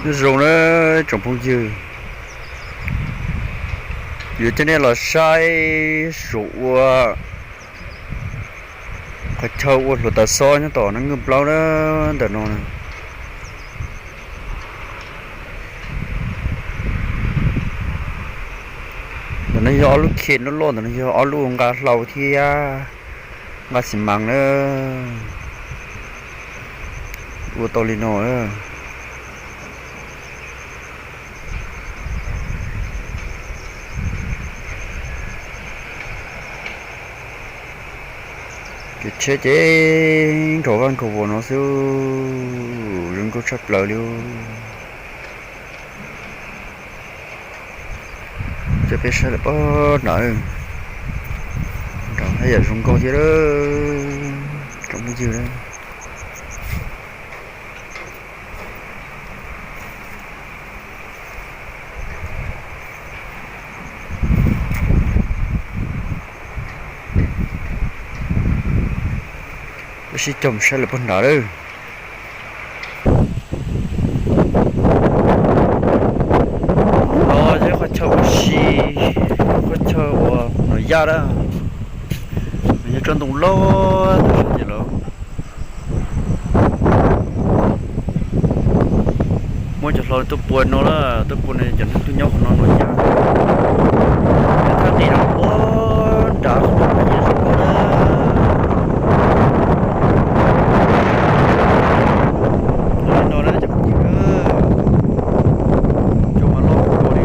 Nyob zoo na tsoom phooj ywg, yuav coj nej los saib Suav ua qhov chaw ua hluav taws xob nyob tom Naj Nkaj Plaub na, ntawm no. Ntawm no yog ob lub khe loj loj, ntawm no yog ob lub nqa hlau thiab nqa xi mas na. Ua tau li no na. Ces tsheb ces nrov vaj nkaus vos no xwb, zoo nkauj tshaj plaws li. Coj peb saib lawm pob nrad, nrad haj yam zoo nkauj thiab tsoom phooj ywg. Peb sib cog mus saib lawm pob nrad lawm. No yog qhov chaw ua si, qhov chaw uas Nom Yaj na, yog tsob ntoo loj ntawm sab ces lawv muab cov hlau tuaj pua no na, tuaj pua no cov neeg tuaj nyob qhov no Nom Yaj. Thaj nqis no ua nrad qhov no mas yeej zoo nkauj na. Li no na cov phooj ywg, cov mas loj kawg li.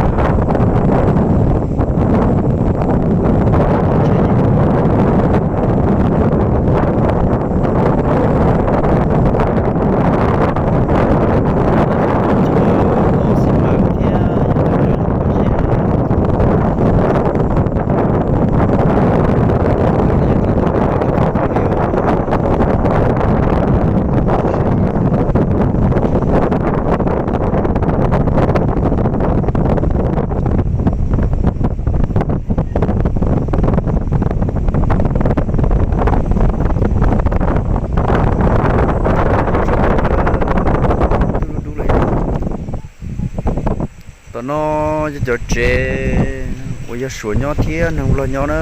Tom no yog cov tsev uas yog Suav nyob thiab neeg Nplog nyob na.